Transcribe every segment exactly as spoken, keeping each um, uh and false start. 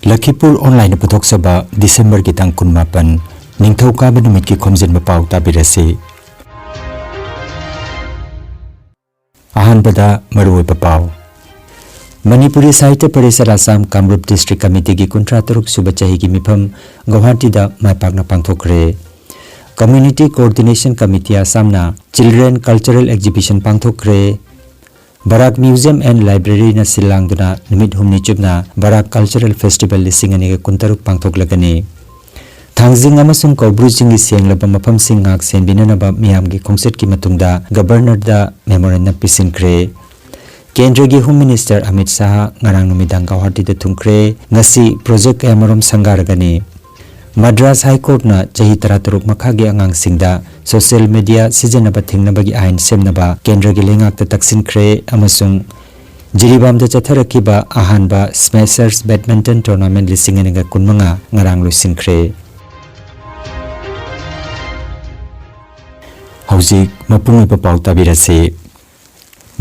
ꯂꯈꯤꯄꯨꯔ ꯑꯣꯟꯂꯥꯏꯟꯅ ꯄꯨꯊꯣꯛꯆꯕ ꯗꯤꯁꯦꯝꯕꯔꯒꯤ ꯇꯥꯡ ꯀꯨꯟꯃꯥꯄꯟ, ꯅꯤꯡꯊꯧꯀꯥꯕ ꯅꯨꯃꯤꯠꯀꯤ ꯈꯣꯝꯖꯤꯟꯕ ꯄꯥꯎ ꯇꯥꯕꯤꯔꯁꯤ꯫ ꯑꯍꯥꯟꯕꯗ ꯃꯔꯨꯑꯣꯏꯕ ꯄꯥꯎ꯫ ꯃꯅꯤꯄꯨꯔꯤ ꯁꯥꯍꯤꯇ꯭ꯌ ꯄꯔꯤꯁꯠ ꯑꯁꯥꯝ ꯀꯥꯃꯔꯨꯞ ꯗꯤꯁꯇ꯭ꯔꯤꯛ ꯀꯃꯤꯇꯤꯒꯤ ꯀꯨꯟꯊ꯭ꯔꯥ ꯇꯔꯨꯛ ꯁꯨꯕ ꯆꯍꯤꯒꯤ ꯃꯤꯐꯝ ꯒꯧꯍꯥꯇꯤꯗ ꯃꯥꯏ ꯄꯥꯛꯅ ꯄꯥꯡꯊꯣꯛꯈ꯭ꯔꯦ꯫ ꯀꯝꯃ꯭ꯌꯨꯅꯤꯇꯤ ꯀꯣꯑꯣꯔꯗꯤꯅꯦꯁꯟ ꯀꯃꯤꯇꯤ ꯑꯁꯥꯝꯅ ꯆꯤꯜꯗ꯭ꯔꯦꯟ ꯀꯜꯆꯔꯦꯜ ꯑꯦꯛꯖꯤꯕꯤꯁꯟ ꯄꯥꯡꯊꯣꯛꯈ꯭ꯔꯦ꯫ ꯕꯔꯥꯛ ꯃ꯭ꯌꯨꯖꯤꯌꯝ ꯑꯦꯟ ꯂꯥꯏꯕ꯭ꯔꯦꯔꯤꯅ ꯁꯤꯜ ꯂꯥꯡꯗꯨꯅ ꯅꯨꯃꯤꯠ ꯍꯨꯝꯅꯤ ꯆꯨꯞꯅ ꯕꯔꯥꯛ ꯀꯜꯆꯔꯦꯜ ꯐꯦꯁꯇꯤꯚꯦꯜ ꯂꯤꯁꯤꯡ ꯑꯅꯤꯒ ꯀꯨꯟꯇꯔꯨꯛ ꯄꯥꯡꯊꯣꯛꯂꯒꯅꯤ꯫ ꯊꯥꯡꯖꯤꯡ ꯑꯃꯁꯨꯡ ꯀꯧꯕ꯭ꯔꯨ ꯆꯤꯡꯒꯤ ꯁꯦꯡꯂꯕ ꯃꯐꯝꯁꯤꯡ ꯉꯥꯛ ꯁꯦꯟꯕꯤꯅꯅꯕ ꯃꯤꯌꯥꯝꯒꯤ ꯈꯣꯡꯆꯠꯀꯤ ꯃꯇꯨꯡꯗ ꯒꯕꯔꯅꯔꯗ ꯃꯦꯃꯣꯔꯦꯟꯗꯝ ꯄꯤꯁꯤꯟꯈ꯭ꯔꯦ꯫ ꯀꯦꯟꯗ꯭ꯔꯒꯤ ꯍꯣꯝ ꯃꯤꯅꯤꯁꯇꯔ ꯑꯃꯤꯠ ꯁꯥꯍ ꯉꯔꯥꯡ ꯅꯨꯃꯤꯗꯥꯡ ꯒꯧꯍꯥꯇꯤꯗ ꯊꯨꯡꯈ꯭ꯔꯦ꯫ ꯉꯁꯤ ꯄ꯭ꯔꯣꯖꯦꯛ ꯀꯌꯥꯃꯔꯨꯝ ꯁꯪꯒꯥꯔꯒꯅꯤ꯫ ꯃꯗ꯭ꯔꯥꯁ ꯍꯥꯏ ꯀꯣꯔꯠꯅ ꯆꯍꯤ ꯇꯔꯥꯇꯔꯨꯛ ꯃꯈꯥꯒꯤ ꯑꯉꯥꯡꯁꯤꯡꯗ ꯁꯣꯁꯤꯌꯦꯜ ꯃꯤꯗꯤꯌꯥ ꯁꯤꯖꯤꯟꯅꯕ ꯊꯤꯡꯅꯕꯒꯤ ꯑꯥꯏꯟ ꯁꯦꯝꯅꯕ ꯀꯦꯟꯗ꯭ꯔꯒꯤ ꯂꯩꯉꯥꯛꯇ ꯇꯛꯁꯤꯟꯈ꯭ꯔꯦ ꯑꯃꯁꯨꯡ ꯖꯤꯔꯤꯕꯥꯝꯗ ꯆꯠꯊꯔꯛꯈꯤꯕ ꯑꯍꯥꯟꯕ ꯁ꯭ꯃꯦꯁꯔꯁ ꯕꯦꯗꯃꯤꯟꯇꯟ ꯇꯣꯔꯅꯥꯃꯦꯟ ꯂꯤꯁꯤꯡ ꯑꯅꯤꯒ ꯀꯨꯟꯃꯉꯥ ꯉꯔꯥꯡ ꯂꯣꯏꯁꯤꯟꯈ꯭ꯔꯦ꯫ ꯍꯧꯖꯤꯛ ꯃꯄꯨꯡ ꯑꯣꯏꯕ ꯄꯥꯎ ꯇꯥꯕꯤꯔꯁꯤ꯫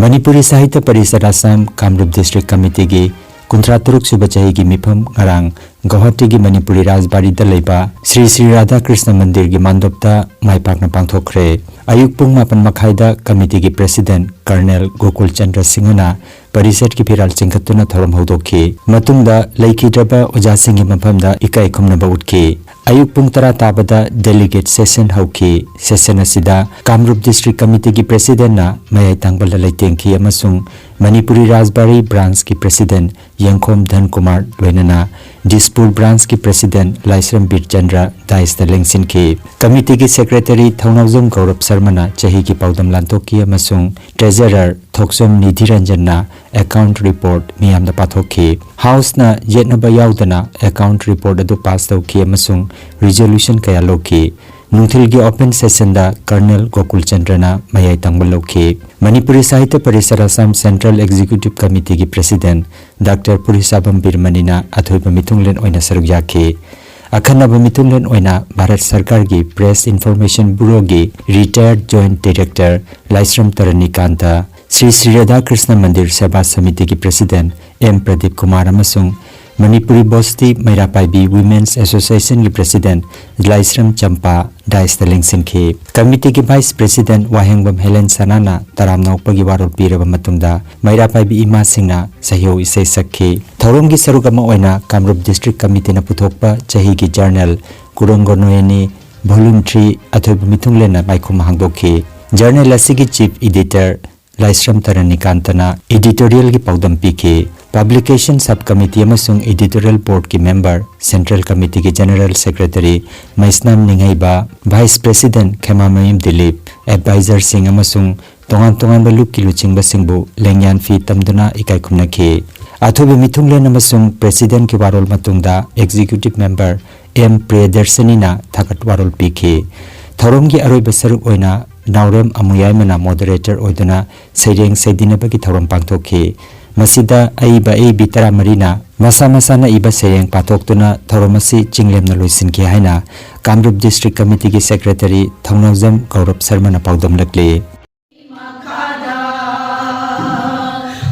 ꯃꯅꯤꯄꯨꯔꯤ ꯁꯥꯍꯤꯇ꯭ꯌ ꯄꯔꯤꯁꯠ ꯑꯁꯥꯝ ꯀꯥꯃꯔꯨꯞ ꯗꯤꯁꯇ꯭ꯔꯤꯛ ꯀꯃꯤꯇꯤꯒꯤ ꯀꯨꯟꯊ꯭ꯔꯥ ꯇꯔꯨꯛ ꯁꯨꯕ ꯆꯍꯤꯒꯤ ꯃꯤꯐꯝ ꯉꯔꯥꯡ ꯒꯧꯍꯥꯇꯤꯒꯤ ꯃꯅꯤꯄꯨꯔꯤ ꯔꯥꯖꯕꯥꯔꯤꯗ ꯂꯩꯕ ꯁ꯭ꯔꯤ ꯁ꯭ꯔꯤ ꯔꯥꯙꯥꯀ꯭ꯔꯤꯁꯅ ꯃꯟꯗꯤꯔꯒꯤ ꯃꯥꯟꯗꯣꯞꯇ ꯃꯥꯏ ꯄꯥꯛꯅ ꯄꯥꯡꯊꯣꯛꯈ꯭ꯔꯦ꯫ ꯑꯌꯨꯛ ꯄꯨꯡ ꯃꯥꯄꯟ ꯃꯈꯥꯏꯗ ꯀꯃꯤꯇꯤꯒꯤ ꯄ꯭ꯔꯦꯁꯤꯗꯦꯟꯠ ꯀꯔꯅꯦꯜ ꯒꯣꯀꯨꯜ ꯆꯟꯗ꯭ꯔ ꯁꯤꯡꯍꯅ ꯄꯔꯤꯁꯠꯀꯤ ꯐꯤꯔꯥꯜ ꯆꯤꯡꯈꯠꯇꯨꯅ ꯊꯧꯔꯝ ꯍꯧꯗꯣꯛꯈꯤ꯫ ꯃꯇꯨꯡꯗ ꯂꯩꯈꯤꯗ꯭ꯔꯕ ꯑꯣꯖꯥꯁꯤꯡꯒꯤ ꯃꯐꯝꯗ ꯏꯀꯥꯏ ꯈꯨꯝꯅꯕ ꯎꯠꯈꯤ꯫ ꯑꯌꯨꯛ ꯄꯨꯡ ꯇꯔꯥ ꯇꯥꯕꯗ ꯗꯦꯂꯤꯒꯦꯠ ꯁꯦꯁꯟ ꯍꯧꯈꯤ꯫ ꯁꯦꯁꯟ ꯑꯁꯤꯗ ꯀꯥꯃꯔꯨꯞ ꯗꯤꯁꯇ꯭ꯔꯤꯛ ꯀꯃꯤꯇꯤꯒꯤ ꯄ꯭ꯔꯦꯁꯤꯗꯦꯟꯠꯅ ꯃꯌꯥꯏ ꯇꯥꯡꯕꯜꯗ ꯂꯩꯇꯦꯡꯈꯤ ꯑꯃꯁꯨꯡ ꯃꯅꯤꯄꯨꯔꯤ ꯔꯥꯖꯕꯥꯔꯤ ꯕ꯭ꯔꯥꯟꯁꯀꯤ ꯄ꯭ꯔꯦꯁꯤꯗꯦꯟꯠ ꯌꯦꯡꯈꯣꯝ ꯙꯟꯀꯨꯃꯥꯔ ꯂꯣꯏꯅꯅ ꯗꯤꯁꯄꯨꯔ ꯕ꯭ꯔꯥꯟꯁꯀꯤ ꯄ꯭ꯔꯦꯁꯤꯗꯦꯟꯠ ꯂꯥꯏꯁ꯭ꯔꯝ ꯕꯤꯔꯆꯟꯗ꯭ꯔ ꯗꯥꯏꯁꯇ ꯂꯦꯡꯁꯤꯟꯈꯤ꯫ ꯀꯃꯤꯇꯤꯒꯤ ꯁꯦꯀ꯭ꯔꯦꯇꯔꯤ ꯊꯧꯅꯥꯎꯖꯝ ꯒꯧꯔꯕ ꯁꯔꯃꯅ ꯆꯍꯤꯒꯤ ꯄꯥꯎꯗꯝ ꯂꯥꯟꯊꯣꯛꯈꯤ ꯑꯃꯁꯨꯡ ꯇ꯭ꯔꯦꯖꯔꯔ ꯊꯣꯛꯆꯣꯝ ꯅꯤꯙꯤꯔꯟꯖꯟꯅ ꯑꯦꯀꯥꯎꯟꯠ ꯔꯤꯄꯣꯔꯠ ꯃꯤꯌꯥꯝꯗ ꯄꯥꯊꯣꯛꯈꯤ꯫ ꯍꯥꯎꯁꯅ ꯌꯦꯠꯅꯕ ꯌꯥꯎꯗꯅ ꯑꯦꯀꯥꯎꯟꯠ ꯔꯤꯄꯣꯔꯠ ꯑꯗꯨ ꯄꯥꯁ ꯇꯧꯈꯤ ꯑꯃꯁꯨꯡ ꯔꯤꯖꯣꯂꯨꯁꯟ ꯀꯌꯥ ꯂꯧꯈꯤ꯫ ꯅꯨꯡꯊꯤꯜꯒꯤ ꯑꯣꯄꯟ ꯁꯦꯁꯟꯗ ꯀꯔꯅꯦꯜ ꯒꯣꯀꯨꯜ ꯆꯟꯗ꯭ꯔꯅ ꯃꯌꯥꯏ ꯇꯥꯡꯕꯜ ꯂꯧꯈꯤ꯫ ꯃꯅꯤꯄꯨꯔꯤ ꯁꯥꯍꯤꯇ꯭ꯌ ꯄꯔꯤꯁꯠ ꯑꯁꯥꯝ ꯁꯦꯟꯇ꯭ꯔꯦꯜ ꯑꯦꯛꯖꯤꯀ꯭ꯌꯨꯇꯤꯚ ꯀꯃꯤꯇꯤꯒꯤ ꯄ꯭ꯔꯦꯁꯤꯗꯦꯟꯠ ꯗꯥꯛꯇꯔ ꯄꯨꯔꯤꯁꯥꯕꯝ ꯕꯤꯔꯃꯅꯤꯅ ꯑꯊꯣꯏꯕ ꯃꯤꯊꯨꯡꯂꯦꯟ ꯑꯣꯏꯅ ꯁꯔꯨꯛ ꯌꯥꯈꯤ꯫ ꯑꯈꯟꯅꯕ ꯃꯤꯊꯨꯡꯂꯦꯟ ꯑꯣꯏꯅ ꯚꯥꯔꯠ ꯁꯔꯀꯥꯔꯒꯤ ꯄ꯭ꯔꯦꯁ ꯏꯟꯐꯣꯔꯃꯦꯁꯟ ꯕ꯭ꯌꯨꯔꯣꯒꯤ ꯔꯤꯇꯥꯌꯔꯗ ꯖꯣꯏꯟꯠ ꯗꯥꯏꯔꯦꯛꯇꯔ ꯂꯥꯏꯁ꯭ꯔꯝ ꯇꯔꯅꯤꯀꯥꯟꯇ, ꯁ꯭ꯔꯤ ꯁ꯭ꯔꯤ ꯔꯥꯙꯥꯀ꯭ꯔꯤꯁꯅ ꯃꯟꯗꯤꯔ ꯁꯦꯕꯥ ꯁꯃꯤꯇꯤꯒꯤ ꯄ꯭ꯔꯦꯁꯤꯗꯦꯟꯠ ꯑꯦꯝ ꯄ꯭ꯔꯗꯤꯞ ꯀꯨꯃꯥꯔ ꯑꯃꯁꯨꯡ ꯃꯅꯤꯄꯨꯔꯤ ꯕꯣꯁꯇꯤ ꯃꯩꯔꯥ ꯄꯥꯏꯕꯤ Women's Associationꯒꯤ President ꯂꯥꯏꯁ꯭ꯔꯝ ꯆꯝꯄꯥ ꯗꯥꯏꯁꯇ ꯂꯦꯡꯁꯤꯟꯈꯤ꯫ ꯀꯃꯤꯇꯤꯒꯤ Vice President ꯋꯥꯍꯦꯡꯕꯝ ꯍꯦꯂꯦꯟ ꯁꯅꯥꯅ ꯇꯔꯥꯝꯅ ꯑꯣꯛꯄꯒꯤ ꯋꯥꯔꯣꯜ ꯄꯤꯔꯕ ꯃꯇꯨꯡꯗ ꯃꯩꯔꯥ ꯄꯥꯏꯕꯤ ꯏꯃꯥꯁꯤꯡꯅ ꯁꯍꯤꯌꯧ ꯏꯁꯩ ꯁꯛꯈꯤ꯫ ꯊꯧꯔꯝꯒꯤ ꯁꯔꯨꯛ ꯑꯃ ꯑꯣꯏꯅ ꯀꯥꯃꯔꯨꯞ District Committeeꯅ ꯄꯨꯊꯣꯛꯄ ꯆꯍꯤꯒꯤ journal ꯀꯨꯔꯣꯡꯒꯣꯅꯣꯌꯦꯅꯤ Volume three ꯑꯊꯣꯏꯕ ꯃꯤꯊꯨꯡꯂꯦꯟꯅ ꯃꯥꯏꯈꯨꯝ ꯍꯥꯡꯗꯣꯛꯈꯤ꯫ Journal ꯑꯁꯤꯒꯤ Chief Editor ꯂꯥꯏꯁ꯭ꯔꯝ ꯇꯔꯅꯤꯀꯥꯟꯇꯅ editorialꯒꯤ ꯄꯥꯎꯗꯝ ꯄꯤꯈꯤ꯫ Publication Sub Committee ꯑꯃꯁꯨꯡ Editorial Boardꯀꯤ member, Central Committeeꯒꯤ General Secretary ꯃꯩꯁꯅꯥꯝ ꯅꯤꯡꯍꯩꯕ, Vice President ꯈꯦꯃꯥꯃꯌꯨꯝ ꯗꯤꯂꯤꯞ, advisorꯁꯤꯡ ꯑꯃꯁꯨꯡ ꯇꯣꯉꯥꯟ ꯇꯣꯉꯥꯟꯕ ꯂꯨꯞꯀꯤ ꯂꯨꯆꯤꯡꯕꯁꯤꯡꯕꯨ ꯂꯦꯡꯌꯥꯟ ꯐꯤ ꯇꯝꯗꯨꯅ ꯏꯀꯥꯏ ꯈꯨꯝꯅꯈꯤ꯫ ꯑꯊꯣꯏꯕ ꯃꯤꯊꯨꯡꯂꯦꯟ ꯑꯃꯁꯨꯡ Presidentꯀꯤ ꯋꯥꯔꯣꯜ ꯃꯇꯨꯡꯗ Executive Member ꯑꯦꯝ ꯄ꯭ꯔꯤꯌꯗꯔꯁꯅꯤꯅ ꯊꯥꯒꯠ ꯋꯥꯔꯣꯜ ꯄꯤꯈꯤ꯫ ꯊꯧꯔꯝꯒꯤ ꯑꯔꯣꯏꯕ ꯁꯔꯨꯛ ꯑꯣꯏꯅ ꯅꯥꯎꯔꯦꯝ ꯑꯃꯨꯌꯥꯏꯃꯅ moderator ꯑꯣꯏꯗꯨꯅ ꯁꯩꯔꯦꯡ ꯁꯩꯗꯤꯟꯅꯕꯒꯤ ꯊꯧꯔꯝ ꯄꯥꯡꯊꯣꯛꯈꯤ꯫ ꯃꯁꯤꯗ ꯑꯏꯕ ꯑꯏꯕꯤ ꯇꯔꯥꯃꯔꯤꯅ ꯃꯁꯥ ꯃꯁꯥꯅ ꯏꯕ ꯁꯩꯔꯦꯡ ꯄꯥꯊꯣꯛꯇꯨꯅ ꯊꯧꯔꯝ ꯑꯁꯤ ꯆꯤꯡꯂꯦꯝꯅ ꯂꯣꯏꯁꯤꯟꯈꯤ ꯍꯥꯏꯅ ꯀꯥꯃꯔꯨꯞ District Committeeꯒꯤ Secretary ꯊꯧꯅꯥꯎꯖꯝ ꯒꯧꯔꯕ ꯁꯔꯃꯅ ꯄꯥꯎꯗꯝꯂꯛꯂꯤ꯫ ꯃꯈꯥꯗ,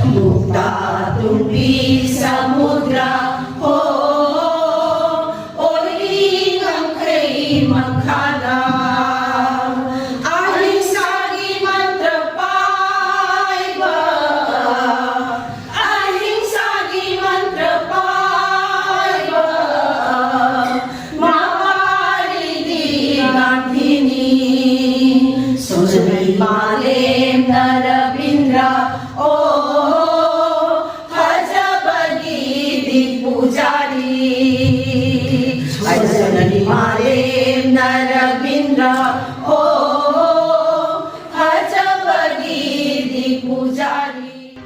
ꯃꯨꯛꯇꯥ ꯇꯨꯝꯕꯤ ꯁꯃꯨꯗ꯭ꯔ ꯍꯣ, ꯑꯣꯏꯔꯤ ꯉꯝꯈꯩ ꯃꯈꯥꯗ, ꯑꯍꯤꯡꯁꯥꯒꯤ ꯃꯟꯇ꯭ꯔ ꯄꯥꯏꯕ, ꯑꯍꯤꯡꯁꯥꯒꯤ ꯃꯟꯇ꯭ꯔ ꯄꯥꯏꯕ, ꯃꯄꯥꯔꯤꯗꯤ ꯒꯥꯟꯙꯤꯅꯤ, ꯁꯣꯖꯅꯤ ꯃꯥꯂꯦꯝꯅ ꯔꯕꯤꯟꯗ꯭ꯔ, ꯑꯣ, ꯐꯖꯕꯒꯤ ꯗꯤꯛ ꯄꯨꯖꯥꯔꯤ, ꯁꯣꯖꯅꯤ ꯃꯥꯂꯦꯝꯅ ꯔꯕꯤꯟꯗ꯭ꯔ, ꯑꯣ, ꯐꯖꯕꯒꯤ ꯗꯤꯛ ꯄꯨꯖꯥꯔꯤ꯫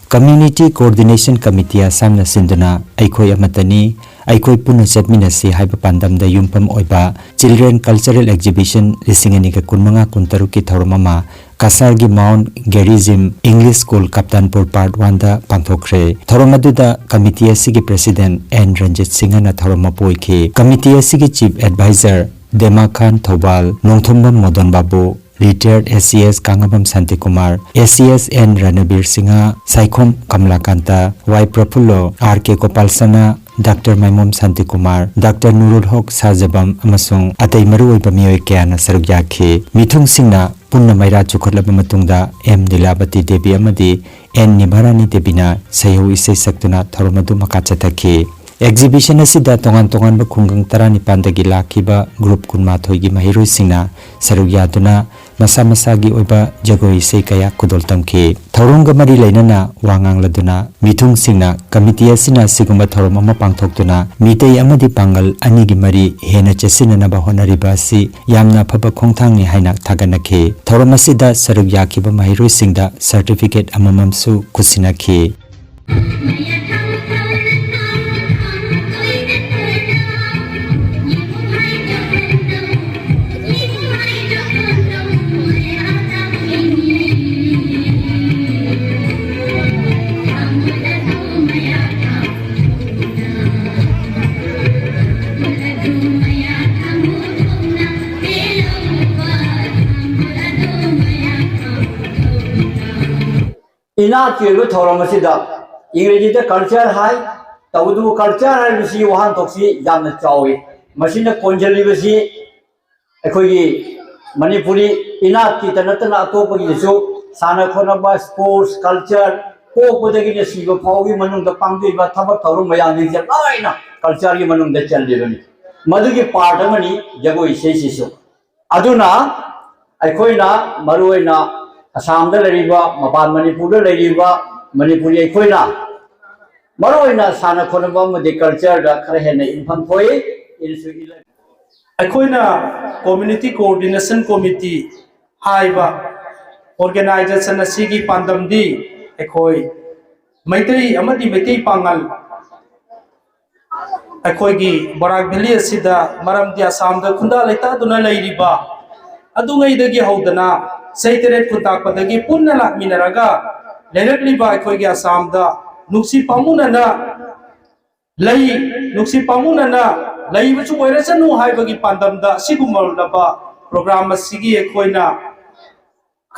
Community Coordination Committee ꯑꯁꯥꯝꯅ ꯁꯤꯟꯗꯨꯅ ꯑꯩꯈꯣꯏ ꯑꯃꯠꯇꯅꯤ, ꯑꯩꯈꯣꯏ ꯄꯨꯟꯅ ꯆꯠꯃꯤꯟꯅꯁꯤ ꯍꯥꯏꯕ ꯄꯥꯟꯗꯝꯗ ꯌꯨꯝꯐꯝ ꯑꯣꯏꯕ Children Cultural Exhibition ꯂꯤꯁꯤꯡ ꯑꯅꯤꯒ ꯀꯨꯟꯃꯉꯥ ꯀꯨꯟꯇꯔꯨꯛꯀꯤ ꯊꯧꯔꯝ ꯑꯃ ꯀꯁꯥꯔꯒꯤ Mount Gerizim English School ꯀꯞꯇꯥꯟꯄꯨꯔ Part Oneꯗ ꯄꯥꯡꯊꯣꯛꯈ꯭ꯔꯦ꯫ ꯊꯧꯔꯝ ꯑꯗꯨꯗ committee ꯑꯁꯤꯒꯤ President ꯑꯦꯟ ꯔꯟꯖꯤꯠ ꯁꯤꯡꯍꯅ ꯊꯧꯔꯝ ꯃꯄꯨ ꯑꯣꯏꯈꯤ꯫ Committee ꯑꯁꯤꯒꯤ Chief Advisor ꯗꯦꯃꯥ ꯈꯥꯟ ꯊꯧꯕꯥꯜ, ꯅꯣꯡꯊꯣꯝꯕꯝ ꯃꯣꯗꯟ ꯕꯥꯕꯨ, ꯔꯤꯇꯥꯌꯔꯗ A C S Kangbam Shantikumar, A C S N Ranbir Singh, Saikhom Kamalakanta, Y Praphullo, R K ꯒꯣꯄꯥꯜꯁꯅꯥ, ꯗꯥꯛꯇꯔ ꯃꯥꯏꯃꯣꯝ ꯁꯥꯟꯇꯤꯀꯨꯃꯥꯔ, ꯗꯥꯛꯇꯔ ꯅꯨꯔꯨꯜ ꯍꯣꯛ ꯁꯥꯍꯖꯕꯝ ꯑꯃꯁꯨꯡ ꯑꯇꯩ ꯃꯔꯨꯑꯣꯏꯕ ꯃꯤꯑꯣꯏ ꯀꯌꯥꯅ ꯁꯔꯨꯛ ꯌꯥꯈꯤ꯫ ꯃꯤꯊꯨꯡꯁꯤꯡꯅ ꯄꯨꯟꯅ ꯃꯩꯔꯥ ꯆꯨꯈꯠꯂꯕ ꯃꯇꯨꯡꯗ ꯑꯦꯝ ꯂꯤꯂꯥꯕꯇꯤ ꯗꯦꯕꯤ ꯑꯃꯗꯤ ꯑꯦꯟ ꯅꯤꯚꯥꯔꯥꯅꯤ ꯗꯦꯕꯤꯅ ꯁꯩꯍꯧ ꯏꯁꯩ ꯁꯛꯇꯨꯅ ꯊꯧꯔꯝ ꯑꯗꯨ ꯃꯈꯥ ꯆꯠꯊꯈꯤ꯫ ꯑꯦꯛꯖꯤꯕꯤꯁꯟ ꯑꯁꯤꯗ ꯇꯣꯉꯥꯟ ꯇꯣꯉꯥꯟꯕ ꯈꯨꯡꯒꯪ ꯇꯔꯥꯅꯤꯄꯥꯟꯗꯒꯤ ꯂꯥꯛꯈꯤꯕ ꯒ꯭ꯔꯨꯞ ꯀꯨꯟꯃꯥꯊꯣꯏꯒꯤ ꯃꯍꯩꯔꯣꯏꯁꯤꯡꯅ ꯁꯔꯨꯛ ꯌꯥꯗꯨꯅ ꯃꯁꯥ ꯃꯁꯥꯒꯤ ꯑꯣꯏꯕ ꯖꯒꯣꯏ ꯏꯁꯩ ꯀꯌꯥ ꯈꯨꯗꯣꯜ ꯇꯝꯈꯤ꯫ ꯊꯧꯔꯝꯒ ꯃꯔꯤ ꯂꯩꯅꯅ ꯋꯥ ꯉꯥꯡꯂꯗꯨꯅ ꯃꯤꯊꯨꯡꯁꯤꯡꯅ ꯀꯃꯤꯇꯤ ꯑꯁꯤꯅ ꯑꯁꯤꯒꯨꯝꯕ ꯊꯧꯔꯝ ꯑꯃ ꯄꯥꯡꯊꯣꯛꯇꯨꯅ ꯃꯤꯇꯩ ꯑꯃꯗꯤ ꯄꯥꯡꯒꯜ ꯑꯅꯤꯒꯤ ꯃꯔꯤ ꯍꯦꯟꯅ ꯆꯦꯠꯁꯤꯟꯅꯅꯕ ꯍꯣꯠꯅꯔꯤꯕ ꯑꯁꯤ ꯌꯥꯝꯅ ꯑꯐꯕ ꯈꯣꯡꯊꯥꯡꯅꯤ ꯍꯥꯏꯅ ꯊꯥꯒꯠꯅꯈꯤ꯫ ꯊꯧꯔꯝ ꯑꯁꯤꯗ ꯁꯔꯨꯛ ꯌꯥꯈꯤꯕ ꯃꯍꯩꯔꯣꯏꯁꯤꯡꯗ ꯁꯔꯇꯤꯐꯤꯀꯦꯠ ꯑꯃꯃꯝꯁꯨ ꯈꯨꯠꯁꯤꯟꯅꯈꯤ꯫ ꯏꯅꯥꯠꯀꯤ ꯑꯣꯏꯕ ꯊꯧꯔꯝ ꯑꯁꯤꯗ ꯏꯪꯒ꯭ꯔꯦꯖꯤꯗ ꯀꯜꯆꯔ ꯍꯥꯏ, ꯇꯧꯕꯇꯕꯨ ꯀꯜꯆꯔ ꯍꯥꯏꯕꯁꯤ ꯋꯥꯍꯟꯊꯣꯛꯁꯤ ꯌꯥꯝꯅ ꯆꯥꯎꯏ꯫ ꯃꯁꯤꯅ ꯀꯣꯟꯁꯤꯜꯂꯤꯕꯁꯤ ꯑꯩꯈꯣꯏꯒꯤ ꯃꯅꯤꯄꯨꯔꯤ ꯏꯅꯥꯠꯀꯤꯇ ꯅꯠꯇꯅ ꯑꯇꯣꯞꯄꯒꯤꯁꯨ ꯁꯥꯟꯅ ꯈꯣꯠꯅꯕ, ꯁ꯭ꯄꯣꯔꯠꯁ, ꯀꯜꯆꯔ, ꯄꯣꯛꯄꯗꯒꯤꯅ ꯁꯤꯕ ꯐꯥꯎꯕꯒꯤ ꯃꯅꯨꯡꯗ ꯄꯥꯡꯊꯣꯛꯏꯕ ꯊꯕꯛ ꯊꯧꯔꯝ ꯃꯌꯥꯝꯁꯤꯡꯁꯦ ꯂꯣꯏꯅ ꯀꯜꯆꯔꯒꯤ ꯃꯅꯨꯡꯗ ꯆꯜꯂꯤꯕꯅꯤ꯫ ꯃꯗꯨꯒꯤ ꯄꯥꯔꯠ ꯑꯃꯅꯤ ꯖꯒꯣꯏ ꯏꯁꯩꯁꯤꯁꯨ꯫ ꯑꯗꯨꯅ ꯑꯩꯈꯣꯏꯅ ꯃꯔꯨꯑꯣꯏꯅ ꯑꯁꯥꯝꯗ ꯂꯩꯔꯤꯕ, ꯃꯄꯥꯟ ꯃꯅꯤꯄꯨꯔꯗ ꯂꯩꯔꯤꯕ ꯃꯅꯤꯄꯨꯔꯤ ꯑꯩꯈꯣꯏꯅ ꯃꯔꯨꯑꯣꯏꯅ ꯁꯥꯟꯅ ꯈꯣꯠꯅꯕ ꯑꯃꯗꯤ ꯀꯜꯆꯔꯗ ꯈꯔ ꯍꯦꯟꯅ ꯏꯟꯐꯝ ꯊꯣꯛꯏ, ꯏꯟꯁꯨ ꯏꯜꯂꯤ꯫ ꯑꯩꯈꯣꯏꯅ ꯀꯝꯃ꯭ꯌꯨꯅꯤꯇꯤ ꯀꯣꯑꯣꯔꯗꯤꯅꯦꯁꯟ ꯀꯣꯃꯤꯇꯤ ꯍꯥꯏꯕ ꯑꯣꯔꯒꯅꯥꯏꯖꯦꯁꯟ ꯑꯁꯤꯒꯤ ꯄꯥꯟꯗꯝꯗꯤ ꯑꯩꯈꯣꯏ ꯃꯩꯇꯩ ꯑꯃꯗꯤ ꯃꯩꯇꯩ ꯄꯥꯉꯜ ꯑꯩꯈꯣꯏꯒꯤ ꯕꯔꯥꯛ ꯚꯦꯂꯤ ꯑꯁꯤꯗ, ꯃꯔꯝꯗꯤ ꯑꯁꯥꯝꯗ ꯈꯨꯟꯗꯥ ꯂꯩꯇꯥꯗꯨꯅ ꯂꯩꯔꯤꯕ ꯑꯗꯨꯉꯩꯗꯒꯤ ꯍꯧꯗꯅ ꯆꯍꯤ ꯇꯔꯦꯠ ꯈꯨꯟꯇꯥꯛꯄꯗꯒꯤ ꯄꯨꯟꯅ ꯂꯥꯛꯃꯤꯟꯅꯔꯒ ꯂꯩꯔꯛꯂꯤꯕ ꯑꯩꯈꯣꯏꯒꯤ ꯑꯁꯥꯝꯗ ꯅꯨꯡꯁꯤ ꯄꯥꯝꯃꯨꯅꯅ ꯂꯩ, ꯅꯨꯡꯁꯤ ꯄꯥꯝꯃꯨꯅꯅ ꯂꯩꯕꯁꯨ ꯑꯣꯏꯔꯁꯅꯨ ꯍꯥꯏꯕꯒꯤ ꯄꯥꯟꯗꯝꯗ ꯑꯁꯤꯒꯨꯝꯂꯕ ꯄ꯭ꯔꯣꯒ꯭ꯔꯥꯝ ꯑꯁꯤꯒꯤ ꯑꯩꯈꯣꯏꯅ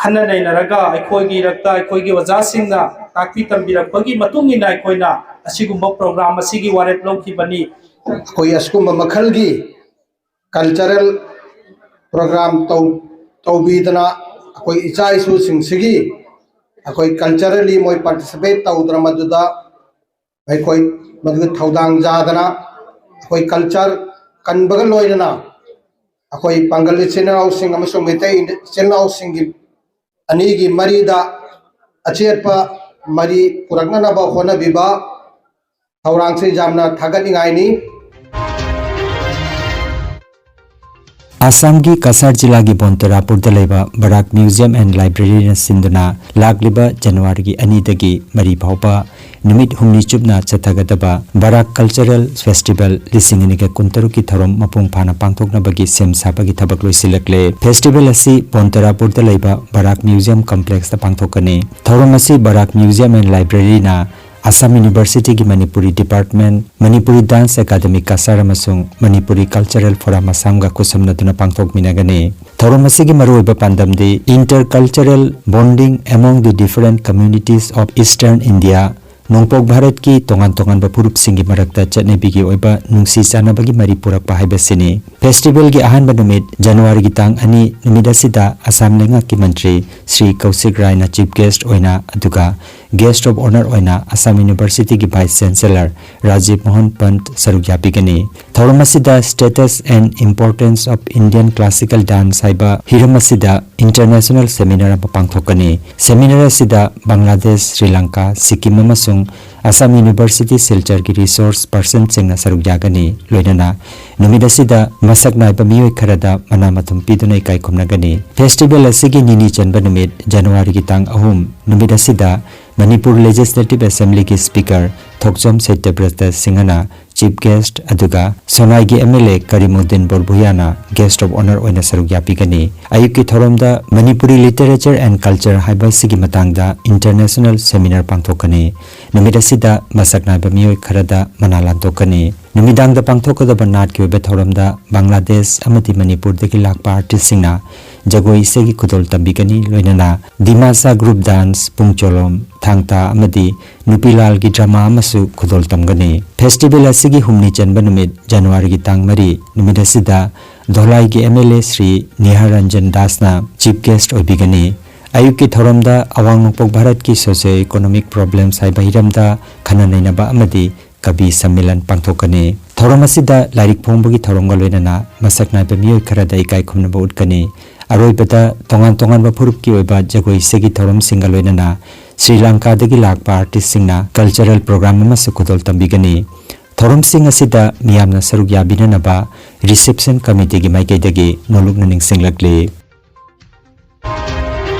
ꯈꯟꯅ ꯅꯩꯅꯔꯒ ꯑꯩꯈꯣꯏꯒꯤ ꯏꯔꯛꯇ ꯑꯩꯈꯣꯏꯒꯤ ꯑꯣꯖꯥꯁꯤꯡꯅ ꯇꯥꯛꯄꯤ ꯇꯝꯕꯤꯔꯛꯄꯒꯤ ꯃꯇꯨꯡ ꯏꯟꯅ ꯑꯩꯈꯣꯏꯅ ꯑꯁꯤꯒꯨꯝꯕ ꯄ꯭ꯔꯣꯒ꯭ꯔꯥꯝ ꯑꯁꯤꯒꯤ ꯋꯥꯔꯦꯞ ꯂꯧꯈꯤꯕꯅꯤ꯫ ꯑꯩꯈꯣꯏ ꯑꯁꯤꯒꯨꯝꯕ ꯃꯈꯜꯒꯤ ꯀꯜꯆꯔꯦꯜ ꯄ꯭ꯔꯣꯒ꯭ꯔꯥꯝ ꯇꯧꯕꯤꯗꯅ ꯑꯩꯈꯣꯏ ꯏꯆꯥ ꯏꯁꯨꯁꯤꯡꯁꯤꯒꯤ ꯑꯩꯈꯣꯏ ꯀꯜꯆꯔꯦꯜꯂꯤ ꯃꯣꯏ ꯄꯥꯔꯇꯤꯁꯤꯄꯦꯠ ꯇꯧꯗꯅ ꯃꯗꯨꯗ ꯑꯩꯈꯣꯏ ꯃꯗꯨꯒꯤ ꯊꯧꯗꯥꯡ ꯆꯥꯗꯅ ꯑꯩꯈꯣꯏ ꯀꯜꯆꯔ ꯀꯟꯕꯒ ꯂꯣꯏꯅꯅ ꯑꯩꯈꯣꯏ ꯄꯥꯡꯒꯜ ꯏꯆꯤꯜ ꯏꯅꯥꯎꯁꯤꯡ ꯑꯃꯁꯨꯡ ꯃꯩꯇꯩ ꯏꯆꯤꯜ ꯏꯅꯥꯎꯁꯤꯡꯒꯤ ꯑꯅꯤꯒꯤ ꯃꯔꯤꯗ ꯑꯆꯦꯠꯄ ꯃꯔꯤ ꯄꯨꯔꯛꯅꯅꯕ ꯍꯣꯠꯅꯕꯤꯕ ꯊꯧꯔꯥꯡꯁꯤ ꯌꯥꯝꯅ ꯊꯥꯒꯠꯅꯤꯡꯉꯥꯏꯅꯤ꯫ ꯑꯁꯥꯝꯒꯤ ꯀꯁꯥꯔ ꯖꯤꯂꯥꯒꯤ ꯕꯣꯟꯇꯔꯥꯄꯨꯔꯗ ꯂꯩꯕ ꯕꯔꯥꯛ ꯃ꯭ꯌꯨꯖꯤꯌꯝ ꯑꯦꯟ ꯂꯥꯏꯕ꯭ꯔꯦꯔꯤꯅ ꯁꯤꯟꯗꯨꯅ ꯂꯥꯛꯂꯤꯕ ꯖꯅꯋꯥꯔꯤꯒꯤ ꯑꯅꯤꯗꯒꯤ ꯃꯔꯤ ꯐꯥꯎꯕ ꯅꯨꯃꯤꯠ ꯍꯨꯝꯅꯤ ꯆꯨꯞꯅ ꯆꯠꯊꯒꯗꯕ ꯕꯔꯥꯛ ꯀꯜꯆꯔꯦꯜ ꯐꯦꯁꯇꯤꯚꯦꯜ ꯂꯤꯁꯤꯡ ꯑꯅꯤꯒ ꯀꯨꯟꯇꯔꯨꯛꯀꯤ ꯊꯧꯔꯝ ꯃꯄꯨꯡ ꯐꯥꯅ ꯄꯥꯡꯊꯣꯛꯅꯕꯒꯤ ꯁꯦꯝ ꯁꯥꯕꯒꯤ ꯊꯕꯛ ꯂꯣꯏꯁꯤꯜꯂꯛꯂꯦ꯫ ꯐꯦꯁꯇꯤꯚꯦꯜ ꯑꯁꯤ ꯕꯣꯟꯇꯔꯥꯄꯨꯔꯗ ꯂꯩꯕ ꯕꯔꯥꯛ ꯃ꯭ꯌꯨꯖꯤꯌꯝ ꯀꯝꯄ꯭ꯂꯦꯛꯁꯇ ꯄꯥꯡꯊꯣꯛꯀꯅꯤ꯫ ꯊꯧꯔꯝ ꯑꯁꯤ ꯕꯔꯥꯛ ꯃ꯭ꯌꯨꯖꯤꯌꯝ ꯑꯦꯟ ꯂꯥꯏꯕ꯭ꯔꯦꯔꯤꯅ ꯑꯁꯥꯝ ꯌꯨꯅꯤꯚꯔꯁꯤꯇꯤꯒꯤ Manipuri department, Manipuri dance academy Cachar ꯑꯃꯁꯨꯡ ꯃꯅꯤꯄꯨꯔꯤ ꯀꯜꯆꯔꯦꯜ ꯐꯣꯔꯝ ꯑꯁꯥꯝꯒ ꯈꯨꯠꯁꯝꯅꯗꯨꯅ ꯄꯥꯡꯊꯣꯛꯃꯤꯟꯅꯒꯅꯤ꯫ ꯊꯧꯔꯝ ꯑꯁꯤꯒꯤ ꯃꯔꯨꯑꯣꯏꯕ ꯄꯥꯟꯗꯝꯗꯤ Intercultural Bonding Among the Different Communities of Eastern India, ꯅꯣꯡꯄꯣꯛ ꯚꯥꯔꯠꯀꯤ ꯇꯣꯉꯥꯟ ꯇꯣꯉꯥꯟꯕ ꯐꯨꯔꯨꯞꯁꯤꯡꯒꯤ ꯃꯔꯛꯇ ꯆꯠꯅꯕꯤꯒꯤ ꯑꯣꯏꯕ ꯅꯨꯡꯁꯤ ꯆꯥꯟꯅꯕꯒꯤ ꯃꯔꯤ ꯄꯨꯔꯛꯄ ꯍꯥꯏꯕꯁꯤꯅꯤ꯫ ꯐꯦꯁꯇꯤꯚꯦꯜꯒꯤ ꯑꯍꯥꯟꯕ ꯅꯨꯃꯤꯠ ꯖꯅꯋꯥꯔꯤꯒꯤ ꯇꯥꯡ ꯑꯅꯤ ꯅꯨꯃꯤꯠ ꯑꯁꯤꯗ ꯑꯁꯥꯝ ꯂꯩꯉꯥꯛꯀꯤ ꯃꯟꯇ꯭ꯔꯤ ꯁ꯭ꯔꯤ ꯀꯧꯁꯤꯛ ꯔꯥꯏꯅ ꯆꯤꯐ ꯒꯦꯁ꯭ꯠ ꯑꯣꯏꯅ, ꯑꯗꯨꯒ ꯒꯦꯁ꯭ꯠ ꯑꯣꯐ ꯑꯣꯅꯔ ꯑꯣꯏꯅ ꯑꯁꯥꯝ ꯌꯨꯅꯤꯚꯔꯁꯤꯇꯤꯒꯤ ꯚꯥꯏꯁ ꯆꯦꯟꯁꯦꯂꯔ ꯔꯥꯖꯤꯕ ꯃꯣꯍꯟ ꯄꯟꯠ ꯁꯔꯨꯛ ꯌꯥꯕꯤꯒꯅꯤ꯫ ꯊꯧꯔꯝ ꯑꯁꯤꯗ Status and Importance of Indian Classical Dance ꯍꯥꯏꯕ ꯍꯤꯔꯝ ꯑꯁꯤꯗ ꯏꯟꯇꯔꯅꯦꯁꯅꯦꯜ ꯁꯦꯃꯤꯅꯥꯔ ꯑꯃ ꯄꯥꯡꯊꯣꯛꯀꯅꯤ꯫ ꯁꯦꯃꯤꯅꯥꯔ ꯑꯁꯤꯗ ꯕꯪꯒ꯭ꯂꯥꯗꯦꯁ, ꯁ꯭ꯔꯤ ꯂꯪꯀꯥ, ꯁꯤꯛꯀꯤꯝ ꯑꯃꯁꯨꯡ ꯑꯁꯥꯝ ꯌꯨꯅꯤꯚꯔꯁꯤꯇꯤ ꯁꯤꯜꯆꯔꯒꯤ ꯔꯤꯁꯣꯔꯁ ꯄꯔꯁꯟꯁꯤꯡꯅ ꯁꯔꯨꯛ ꯌꯥꯒꯅꯤ꯫ ꯂꯣꯏꯅꯅ ꯅꯨꯃꯤꯠ ꯑꯁꯤꯗ ꯃꯁꯛ ꯅꯥꯏꯕ ꯃꯤꯑꯣꯏ ꯈꯔꯗ ꯃꯅꯥ ꯃꯊꯨꯝ ꯄꯤꯗꯨꯅ ꯏꯀꯥꯏ ꯈꯨꯝꯅꯒꯅꯤ꯫ ꯐꯦꯁꯇꯤꯚꯦꯜ ꯑꯁꯤꯒꯤ ꯅꯤꯅꯤ ꯆꯟꯕ ꯅꯨꯃꯤꯠ ꯖꯅꯋꯥꯔꯤꯒꯤ ꯇꯥꯡ ꯑꯍꯨꯝ ꯅꯨꯃꯤꯠ ꯑꯁꯤꯗ ꯃꯅꯤꯄꯨꯔ ꯂꯦꯖꯤꯁꯂꯦꯇꯤꯚ ꯑꯦꯁꯦꯝꯕ꯭ꯂꯤꯒꯤ ꯁ꯭ꯄꯤꯀꯔ ꯊꯣꯛꯆꯣꯝ ꯁꯇ꯭ꯌꯕ꯭ꯔꯇ ꯁꯤꯡꯍꯅ ꯆꯤꯐ ꯒꯦꯁ꯭ꯠ, ꯑꯗꯨꯒ ꯁꯣꯅꯥꯏꯒꯤ ꯑꯦꯝ ꯑꯦꯜ ꯑꯦ ꯀꯔꯤꯃꯨꯗꯤꯟ ꯕꯣꯔꯚꯨꯌꯥꯅ ꯒꯦꯁ꯭ꯠ ꯑꯣꯐ ꯑꯣꯅꯔ ꯑꯣꯏꯅ ꯁꯔꯨꯛ ꯌꯥꯕꯤꯒꯅꯤ꯫ ꯑꯌꯨꯛꯀꯤ ꯊꯧꯔꯝꯗ ꯃꯅꯤꯄꯨꯔꯤ ꯂꯤꯇꯔꯦꯆꯔ ꯑꯦꯟ ꯀꯜꯆꯔ ꯍꯥꯏꯕ ꯑꯁꯤꯒꯤ ꯃꯇꯥꯡꯗ ꯏꯟꯇꯔꯅꯦꯁꯅꯦꯜ ꯁꯦꯃꯤꯅꯥꯔ ꯄꯥꯡꯊꯣꯛꯀꯅꯤ꯫ ꯅꯨꯃꯤꯠ ꯑꯁꯤꯗ ꯃꯁꯛ ꯅꯥꯏꯕ ꯃꯤꯑꯣꯏ ꯈꯔꯗ ꯃꯅꯥ ꯂꯥꯟꯊꯣꯛꯀꯅꯤ꯫ ꯅꯨꯃꯤꯗꯥꯡꯗ ꯄꯥꯡꯊꯣꯛꯀꯗꯕ ꯅꯥꯠꯀꯤ ꯑꯣꯏꯕ ꯊꯧꯔꯝꯗ ꯕꯪꯒ꯭ꯂꯥꯗꯦꯁ ꯑꯃꯗꯤ ꯃꯅꯤꯄꯨꯔꯗꯒꯤ ꯂꯥꯛꯄ ꯑꯥꯔꯇꯤꯁꯁꯤꯡꯅ ꯖꯒꯣꯏ ꯏꯁꯩꯒꯤ ꯈꯨꯗꯣꯜ ꯇꯝꯕꯤꯒꯅꯤ, ꯂꯣꯏꯅꯅ ꯗꯤꯃꯥꯁꯥ ꯒ꯭ꯔꯨꯞ ꯗꯥꯟꯁ, ꯄꯨꯡ ꯆꯣꯂꯣꯝ, ꯊꯥꯡ ꯇꯥ ꯑꯃꯗꯤ ꯅꯨꯄꯤ ꯂꯥꯜꯒꯤ ꯗ꯭ꯔꯃꯥ ꯑꯃꯁꯨ ꯈꯨꯗꯣꯜ ꯇꯝꯒꯅꯤ꯫ ꯐꯦꯁꯇꯤꯚꯦꯜ ꯑꯁꯤꯒꯤ ꯍꯨꯝꯅꯤ ꯆꯟꯕ ꯅꯨꯃꯤꯠ ꯖꯅꯋꯥꯔꯤꯒꯤ ꯇꯥꯡ ꯃꯔꯤ, ꯅꯨꯃꯤꯠ ꯑꯁꯤꯗ ꯙꯣꯂꯥꯏꯒꯤ M L A Shri Nihar Ranjan ꯗꯥꯁꯅ ꯆꯤꯐ ꯒꯦꯁ꯭ꯠ ꯑꯣꯏꯕꯤꯒꯅꯤ꯫ ꯑꯌꯨꯛꯀꯤ ꯊꯧꯔꯝꯗ ꯑꯋꯥꯡ ꯅꯣꯡꯄꯣꯛ ꯚꯥꯔꯠꯀꯤ ꯁꯣꯁꯤꯌꯣ ꯏꯀꯣꯅꯣꯃꯤꯛ ꯄ꯭ꯔꯣꯕ꯭ꯂꯦꯝꯁ ꯍꯥꯏꯕ ꯍꯤꯔꯝꯗ ꯈꯟꯅ ꯅꯩꯅꯕ ꯑꯃꯗꯤ ꯀꯕꯤ ꯁꯝꯃꯦꯂꯟ ꯄꯥꯡꯊꯣꯛꯀꯅꯤ꯫ ꯊꯧꯔꯝ ꯑꯁꯤꯗ ꯂꯥꯏꯔꯤꯛ ꯐꯣꯡꯕꯒꯤ ꯊꯧꯔꯝꯒ ꯂꯣꯏꯅꯅ ꯃꯁꯛ ꯅꯥꯏꯕ ꯃꯤꯑꯣꯏ ꯈꯔꯗ ꯏꯀꯥꯏ ꯈꯨꯝꯅꯕ ꯎꯠꯀꯅꯤ꯫ ꯑꯔꯣꯏꯕꯗ ꯇꯣꯉꯥꯟ ꯇꯣꯉꯥꯟꯕ ꯐꯨꯔꯨꯞꯀꯤ ꯑꯣꯏꯕ ꯖꯒꯣꯏ ꯏꯁꯩꯒꯤ ꯊꯧꯔꯝꯁꯤꯡꯒ ꯂꯣꯏꯅꯅ ꯁ꯭ꯔꯤ ꯂꯪꯀꯥꯗꯒꯤ ꯂꯥꯛꯄ ꯑꯥꯔꯇꯤꯁꯁꯤꯡꯅ ꯀꯜꯆꯔꯦꯜ ꯄ꯭ꯔꯣꯒ꯭ꯔꯥꯝ ꯑꯃꯁꯨ ꯈꯨꯗꯣꯜ ꯇꯝꯕꯤꯒꯅꯤ꯫ ꯊꯧꯔꯝꯁꯤꯡ ꯑꯁꯤꯗ ꯃꯤꯌꯥꯝꯅ ꯁꯔꯨꯛ ꯌꯥꯕꯤꯅꯅꯕ ꯔꯤꯁꯦꯞꯁꯟ ꯀꯃꯤꯇꯤꯒꯤ ꯃꯥꯏꯀꯩꯗꯒꯤ ꯅꯣꯂꯨꯛꯅ ꯅꯤꯡꯁꯤꯡꯂꯛꯂꯤ꯫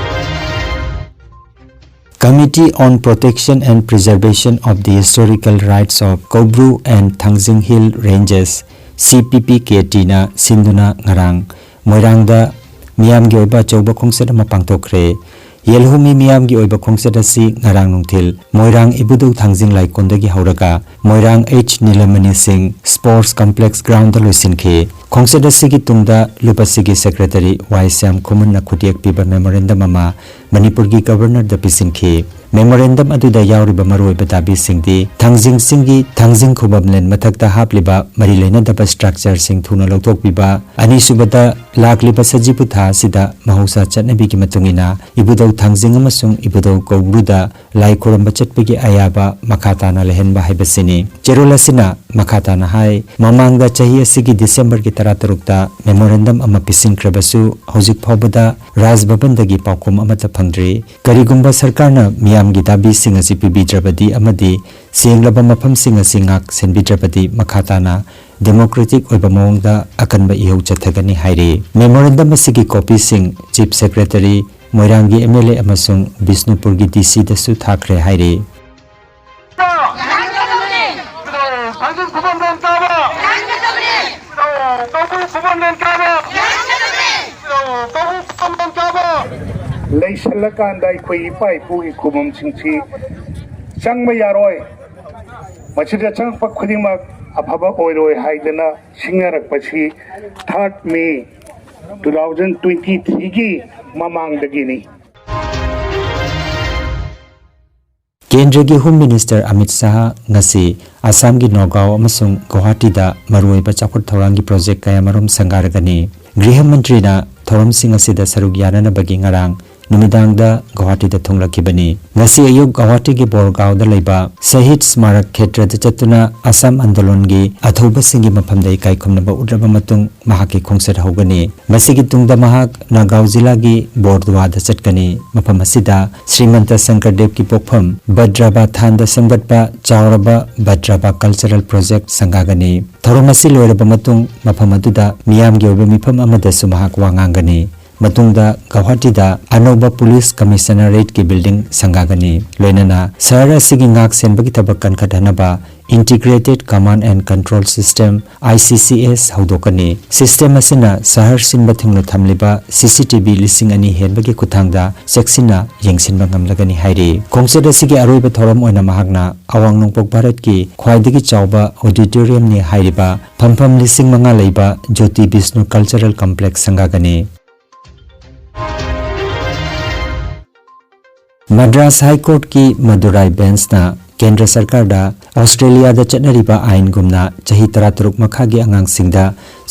Committee on Protection and Preservation of the Historical Rights of Koubru and Thangjing Hill Ranges, C P P K T ꯅ ꯁꯤꯟꯗꯨꯅ ꯉꯔꯥꯡ ꯃꯣꯏꯔꯥꯡꯗ ꯃꯤꯌꯥꯝꯒꯤ ꯑꯣꯏꯕ ꯑꯆꯧꯕ ꯈꯣꯡꯆꯠ ꯑꯃ ꯄꯥꯡꯊꯣꯛꯈ꯭ꯔꯦ꯫ ꯌꯦꯜꯍꯧꯃꯤ ꯃꯤꯌꯥꯝꯒꯤ ꯑꯣꯏꯕ ꯈꯣꯡꯆꯠ ꯑꯁꯤ ꯉꯔꯥꯡ ꯅꯨꯡꯊꯤꯜ ꯃꯣꯏꯔꯥꯡ ꯏꯕꯨꯙꯧ ꯊꯥꯡꯖꯤꯡ ꯂꯥꯏꯀꯣꯟꯗꯒꯤ ꯍꯧꯔꯒ ꯃꯣꯏꯔꯥꯡ ꯑꯩꯆ ꯅꯤꯂꯃꯅꯤ ꯁꯤꯡ ꯁ꯭ꯄꯣꯔꯠꯁ ꯀꯝꯄ꯭ꯂꯦꯛꯁ ꯒ꯭ꯔꯥꯎꯟꯗ ꯂꯣꯏꯁꯤꯟꯈꯤ꯫ ꯈꯣꯡꯆꯠ ꯑꯁꯤꯒꯤ ꯇꯨꯡꯗ ꯂꯨꯞ ꯑꯁꯤꯒꯤ ꯁꯦꯀ꯭ꯔꯦꯇꯔꯤ ꯋꯥꯏ ꯁ꯭ꯌꯥꯝ ꯈꯨꯃꯟꯅ ꯈꯨꯠꯌꯦꯛ ꯄꯤꯕ ꯃꯦꯃꯣꯔꯦꯟꯗꯝ ꯑꯃ ꯃꯅꯤꯄꯨꯔꯒꯤ ꯒꯕꯔꯅꯔꯗ ꯄꯤꯁꯤꯟꯈꯤ꯫ ꯃꯦꯃꯣꯔꯦꯟꯗꯝ ꯑꯗꯨꯗ ꯌꯥꯎꯔꯤꯕ ꯃꯔꯨꯑꯣꯏꯕ ꯗꯥꯕꯤꯁꯤꯡꯗꯤ ꯊꯥꯡꯖꯤꯡ ꯆꯤꯡꯒꯤ ꯊꯥꯡꯖꯤꯡ ꯈꯨꯕꯝꯂꯦꯟ ꯃꯊꯛꯇ ꯍꯥꯞꯂꯤꯕ ꯃꯔꯤ ꯂꯩꯅꯗꯕ ꯁ꯭ꯇ꯭ꯔꯛꯆꯔꯁꯤꯡ ꯊꯨꯅ ꯂꯧꯊꯣꯛꯄꯤꯕ, ꯑꯅꯤꯁꯨꯕꯗ ꯂꯥꯛꯂꯤꯕ ꯁꯖꯤꯕꯨ ꯊꯥ ꯑꯁꯤꯗ ꯃꯍꯧꯁꯥ ꯆꯠꯅꯕꯤꯒꯤ ꯃꯇꯨꯡ ꯏꯟꯅ ꯏꯕꯨꯙꯧ ꯊꯥꯡꯖꯤꯡ ꯑꯃꯁꯨꯡ ꯏꯕꯨꯙꯧ ꯀꯧꯕ꯭ꯔꯨꯗ ꯂꯥꯏ ꯈꯨꯔꯨꯝꯕ ꯆꯠꯄꯒꯤ ꯑꯌꯥꯕ ꯃꯈꯥ ꯇꯥꯅ ꯂꯩꯍꯟꯕ ꯍꯥꯏꯕꯁꯤꯅꯤ꯫ ꯆꯦꯔꯣꯜ ꯑꯁꯤꯅ ꯃꯈꯥ ꯇꯥꯅ ꯍꯥꯏ, ꯃꯃꯥꯡꯗ ꯆꯍꯤ ꯑꯁꯤꯒꯤ ꯗꯤꯁꯦꯝꯕꯔꯒꯤ ꯇꯔꯥꯇꯔꯨꯛꯇ ꯃꯦꯃꯣꯔꯦꯟꯗꯝ ꯑꯃ ꯄꯤꯁꯤꯟꯈ꯭ꯔꯕꯁꯨ ꯍꯧꯖꯤꯛ ꯐꯥꯎꯕꯗ ꯔꯥꯖ ꯚꯕꯟꯗꯒꯤ ꯄꯥꯎꯈꯨꯝ ꯑꯃꯠꯇ ꯐꯪꯗ꯭ꯔꯤ꯫ ꯀꯔꯤꯒꯨꯝꯕ ꯁꯔꯀꯥꯔꯅ ꯃꯤꯌꯥꯝꯒꯤ ꯗꯥꯕꯤꯁꯤꯡ ꯑꯁꯤ ꯄꯤꯕꯤꯗ꯭ꯔꯕꯗꯤ ꯑꯃꯗꯤ ꯁꯦꯡꯂꯕ ꯃꯐꯝꯁꯤꯡ ꯑꯁꯤ ꯉꯥꯛ ꯁꯦꯟꯕꯤꯗ꯭ꯔꯕꯗꯤ ꯃꯈꯥ ꯇꯥꯅ ꯗꯦꯃꯣꯀ꯭ꯔꯦꯇꯤꯛ ꯑꯣꯏꯕ ꯃꯑꯣꯡꯗ ꯑꯀꯟꯕ ꯏꯍꯧ ꯆꯠꯊꯒꯅꯤ ꯍꯥꯏꯔꯤ꯫ ꯃꯦꯃꯣꯔꯦꯟꯗꯝ ꯑꯁꯤꯒꯤ ꯀꯣꯄꯤꯁꯤꯡ ꯆꯤꯐ ꯁꯦꯀ꯭ꯔꯦꯇꯔꯤ, ꯃꯣꯏꯔꯥꯡꯒꯤ ꯑꯦꯝ ꯑꯦꯜ ꯑꯦ ꯑꯃꯁꯨꯡ ꯕꯤꯁꯅꯨꯄꯨꯔꯒꯤ ꯗꯤ ꯁꯤꯗꯁꯨ ꯊꯥꯈ꯭ꯔꯦ ꯍꯥꯏꯔꯤ꯫ ꯊꯥꯡꯖꯤꯡ ꯈꯨꯕꯝ ꯂꯦꯟ ꯀꯥꯕ! ꯀꯧꯕ꯭ꯔꯨ ꯈꯨꯕꯝ ꯂꯦꯟ ꯀꯥꯕ! ꯀꯧꯕ꯭ꯔꯨ ꯈꯨꯕꯝ ꯂꯦꯟ ꯀꯥꯕ! ꯂꯩꯁꯜꯂꯀꯥꯟꯗ ꯑꯩꯈꯣꯏ ꯏꯄꯥ ꯏꯄꯨꯒꯤ ꯈꯨꯕꯝꯁꯤꯡꯁꯤ ꯆꯪꯕ ꯌꯥꯔꯣꯏ꯫ ꯃꯁꯤꯗ ꯆꯪꯉꯛꯄ ꯈꯨꯗꯤꯡꯃꯛ ꯑꯐꯕ ꯑꯣꯏꯔꯣꯏ ꯍꯥꯏꯗꯅ ꯁꯤꯡꯅꯔꯛꯄꯁꯤ third May two thousand twenty threeꯒꯤ ꯃꯃꯥꯡꯗꯒꯤꯅꯤ꯫ ꯀꯦꯟꯗ꯭ꯔꯒꯤ ꯍꯣꯝ ꯃꯤꯅꯤꯁꯇꯔ ꯑꯃꯤꯠ ꯁꯥꯍ ꯉꯁꯤ ꯑꯁꯥꯝꯒꯤ ꯅꯣꯒꯥꯎ ꯑꯃꯁꯨꯡ ꯒꯨꯋꯥꯍꯥꯇꯤꯗ ꯃꯔꯨꯑꯣꯏꯕ ꯆꯥꯎꯈꯠ ꯊꯧꯔꯥꯡꯒꯤ ꯄ꯭ꯔꯣꯖꯦꯛ ꯀꯌꯥꯃꯔꯨꯝ ꯁꯪꯒꯥꯔꯒꯅꯤ꯫ ꯒ꯭ꯔꯤꯍ ꯃꯟꯇ꯭ꯔꯤꯅ ꯊꯧꯔꯝꯁꯤꯡ ꯑꯁꯤꯗ ꯁꯔꯨꯛ ꯌꯥꯅꯅꯕꯒꯤ ꯉꯔꯥꯡ ꯅꯨꯃꯤꯗꯥꯡꯗ ꯒꯨꯋꯥꯍꯥꯇꯤꯗ ꯊꯨꯡꯂꯛꯈꯤꯕꯅꯤ꯫ ꯉꯁꯤ ꯑꯌꯨꯛ ꯒꯨꯋꯥꯍꯥꯇꯤꯒꯤ ꯕꯣꯔꯒꯥꯎꯗ ꯂꯩꯕ ꯁꯍꯤꯗ ꯁ꯭ꯃꯥꯔꯛ ꯈꯦꯇ꯭ꯔꯗ ꯆꯠꯇꯨꯅ ꯑꯁꯥꯝ ꯑꯟꯗꯣꯂꯟꯒꯤ ꯑꯊꯧꯕꯁꯤꯡꯒꯤ ꯃꯐꯝꯗ ꯏꯀꯥꯏ ꯈꯨꯝꯅꯕ ꯎꯠꯂꯕ ꯃꯇꯨꯡ ꯃꯍꯥꯛꯀꯤ ꯈꯣꯡꯆꯠ ꯍꯧꯒꯅꯤ꯫ ꯃꯁꯤꯒꯤ ꯇꯨꯡꯗ ꯃꯍꯥꯛ ꯅꯥꯒꯥꯎ ꯖꯤꯂꯥꯒꯤ ꯕꯣꯔꯗꯨꯋꯥꯗ ꯆꯠꯀꯅꯤ꯫ ꯃꯐꯝ ꯑꯁꯤꯗ ꯁ꯭ꯔꯤꯃꯟꯇ ꯁꯪꯀꯔꯗꯦꯕꯀꯤ ꯄꯣꯛꯐꯝ ꯕꯗ꯭ꯔꯕꯥ ꯊꯥꯟꯗ ꯁꯦꯝꯒꯠꯄ ꯆꯥꯎꯔꯕ ꯕꯗ꯭ꯔꯕꯥ ꯀꯜꯆꯔꯦꯜ ꯄ꯭ꯔꯣꯖꯦꯛ ꯁꯪꯒꯥꯒꯅꯤ꯫ ꯊꯧꯔꯝ ꯑꯁꯤ ꯂꯣꯏꯔꯕ ꯃꯇꯨꯡ ꯃꯐꯝ ꯑꯗꯨꯗ ꯃꯤꯌꯥꯝꯒꯤ ꯑꯣꯏꯕ ꯃꯤꯐꯝ ꯑꯃꯗꯁꯨ ꯃꯍꯥꯛ ꯋꯥ ꯉꯥꯡꯒꯅꯤ꯫ ꯃꯇꯨꯡꯗ ꯒꯧꯍꯥꯇꯤꯗ ꯑꯅꯧꯕ ꯄꯨꯂꯤꯁ ꯀꯃꯤꯁꯅꯔꯦꯠꯀꯤ ꯕꯤꯜꯗꯤꯡ ꯁꯪꯒꯥꯒꯅꯤ꯫ ꯂꯣꯏꯅꯅ ꯁꯍꯔ ꯑꯁꯤꯒꯤ ꯉꯥꯛ ꯁꯦꯟꯕꯒꯤ ꯊꯕꯛ ꯀꯟꯈꯠꯍꯟꯅꯕ Integrated Command and Control System, I C C S, ꯍꯧꯗꯣꯛꯀꯅꯤ꯫ ꯁꯤꯁꯇꯦꯝ ꯑꯁꯤꯅ ꯁꯍꯔ ꯁꯤꯟꯕ ꯊꯨꯡꯅ ꯊꯝꯂꯤꯕ C C T V ꯂꯤꯁꯤꯡ ꯑꯅꯤ ꯍꯦꯟꯕꯒꯤ ꯈꯨꯠꯊꯥꯡꯗ ꯆꯦꯛꯁꯤꯟꯅ ꯌꯦꯡꯁꯤꯟꯕ ꯉꯝꯂꯒꯅꯤ ꯍꯥꯏꯔꯤ꯫ ꯈꯣꯡꯆꯠ ꯑꯁꯤꯒꯤ ꯑꯔꯣꯏꯕ ꯊꯧꯔꯝ ꯑꯣꯏꯅ ꯃꯍꯥꯛꯅ ꯑꯋꯥꯡ ꯅꯣꯡꯄꯣꯛ ꯚꯥꯔꯠꯀꯤ ꯈ꯭ꯋꯥꯏꯗꯒꯤ ꯆꯥꯎꯕ ꯑꯣꯗꯤꯇꯣꯔꯤꯌꯝꯅꯤ ꯍꯥꯏꯔꯤꯕ ꯐꯝꯐꯝ ꯂꯤꯁꯤꯡ ꯃꯉꯥ ꯂꯩꯕ ꯖꯣꯇꯤ ꯕꯤꯁꯅꯨ ꯀꯜꯆꯔꯦꯜ ꯀꯝꯄ꯭ꯂꯦꯛꯁ ꯁꯪꯒꯥꯒꯅꯤ꯫ ꯃꯗ꯭ꯔꯥꯁ ꯍꯥꯏ ꯀꯣꯔꯠꯀꯤ ꯃꯗꯨꯔꯥꯏ ꯕꯦꯟꯁꯅ ꯀꯦꯟꯗ꯭ꯔ ꯁꯔꯀꯥꯔꯗ ꯑꯣꯁꯇ꯭ꯔꯦꯂꯤꯌꯥꯗ ꯆꯠꯅꯔꯤꯕ ꯑꯥꯏꯟꯒꯨꯝꯅ ꯆꯍꯤ ꯇꯔꯥꯇꯔꯨꯛ ꯃꯈꯥꯒꯤ ꯑꯉꯥꯡꯁꯤꯡꯗ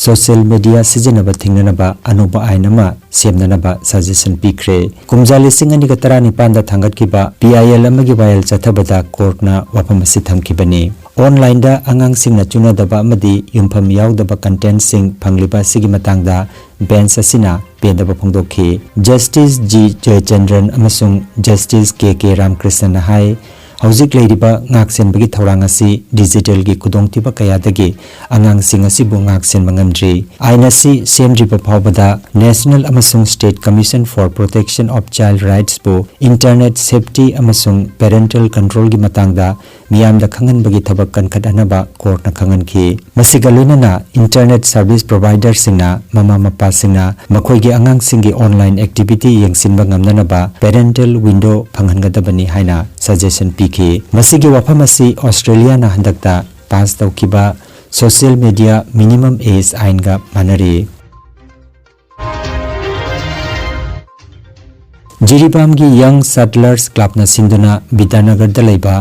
ꯁꯣꯁꯤꯌꯦꯜ ꯃꯤꯗꯤꯌꯥ ꯁꯤꯖꯤꯟꯅꯕ ꯊꯤꯡꯅꯅꯕ ꯑꯅꯧꯕ ꯑꯥꯏꯟ ꯑꯃ ꯁꯦꯝꯅꯅꯕ ꯁꯖꯦꯁꯟ ꯄꯤꯈ꯭ꯔꯦ꯫ ꯀꯨꯝꯖꯥ ꯂꯤꯁꯤꯡ ꯑꯅꯤꯒ ꯇꯔꯥꯅꯤꯄꯥꯟꯗ ꯊꯥꯡꯒꯠꯈꯤꯕ P I L ꯑꯃꯒꯤ ꯋꯥꯌꯦꯜ ꯆꯠꯊꯕꯗ ꯀꯣꯔꯠꯅ ꯋꯥꯐꯝ ꯑꯁꯤ ꯊꯝꯈꯤꯕꯅꯤ꯫ ꯑꯣꯟꯂꯥꯏꯟꯗ ꯑꯉꯥꯡꯁꯤꯡꯅ ꯆꯨꯅꯗꯕ ꯑꯃꯗꯤ ꯌꯨꯝꯐꯝ ꯌꯥꯎꯗꯕ ꯀꯟꯇꯦꯟꯠꯁꯤꯡ ꯐꯪꯂꯤꯕ ꯑꯁꯤꯒꯤ ꯃꯇꯥꯡꯗ ꯕꯦꯟꯆ ꯑꯁꯤꯅ ꯄꯦꯟꯗꯕ ꯐꯣꯡꯗꯣꯛꯈꯤ꯫ ꯖꯁꯇꯤꯁ ꯖꯤ ꯖꯌꯆꯟꯗ꯭ꯔꯟ ꯑꯃꯁꯨꯡ ꯖꯁꯇꯤꯁ ꯀꯦ ꯀꯦ ꯔꯥꯃꯀ꯭ꯔꯤꯁꯅꯅ ꯍꯥꯏ, ꯍꯧꯖꯤꯛ ꯂꯩꯔꯤꯕ ꯉꯥꯛꯁꯦꯟꯕꯒꯤ ꯊꯧꯔꯥꯡ ꯑꯁꯤ ꯗꯤꯖꯤꯇꯦꯜꯒꯤ ꯈꯨꯗꯣꯡꯊꯤꯕ ꯀꯌꯥꯗꯒꯤ ꯑꯉꯥꯡꯁꯤꯡ ꯑꯁꯤꯕꯨ ꯉꯥꯛꯁꯦꯟꯕ ꯉꯝꯗ꯭ꯔꯤ꯫ ꯑꯥꯏꯟ ꯑꯁꯤ ꯁꯦꯝꯗ꯭ꯔꯤꯕ ꯐꯥꯎꯕꯗ National ꯑꯃꯁꯨꯡ State Commission for Protection of Child Rightsꯄꯨ internet safety ꯑꯃꯁꯨꯡ parental controlꯒꯤ ꯃꯇꯥꯡꯗ ꯃꯤꯌꯥꯝꯗ ꯈꯪꯍꯟꯕꯒꯤ ꯊꯕꯛ ꯀꯟꯈꯠꯍꯟꯅꯕ ꯀꯣꯔꯠꯅ ꯈꯪꯍꯟꯈꯤ꯫ ꯃꯁꯤꯒ ꯂꯣꯏꯅꯅ internet service providerꯁꯤꯡꯅ ꯃꯃꯥ ꯃꯄꯥꯁꯤꯡꯅ ꯃꯈꯣꯏꯒꯤ ꯑꯉꯥꯡꯁꯤꯡꯒꯤ online activity ꯌꯦꯡꯁꯤꯟꯕ ꯉꯝꯅꯅꯕ parental window ꯐꯪꯍꯟꯒꯗꯕꯅꯤ ꯍꯥꯏꯅ suggestion ꯄꯤꯈꯤ꯫ ꯃꯁꯤꯒꯤ ꯋꯥꯐꯝ ꯑꯁꯤ ꯑꯣꯁꯇ꯭ꯔꯦꯂꯤꯌꯥꯅ ꯍꯟꯗꯛꯇ ꯄꯥꯁ ꯇꯧꯈꯤꯕ social media minimum age ꯑꯥꯏꯟꯒ ꯃꯥꯟꯅꯔꯤ꯫ ꯖꯤꯔꯤꯕꯥꯝꯒꯤ Young Shuttlers Clubꯅ ꯁꯤꯟꯗꯨꯅ ꯕꯤꯗ꯭ꯌꯥꯅꯒꯔꯗ ꯂꯩꯕ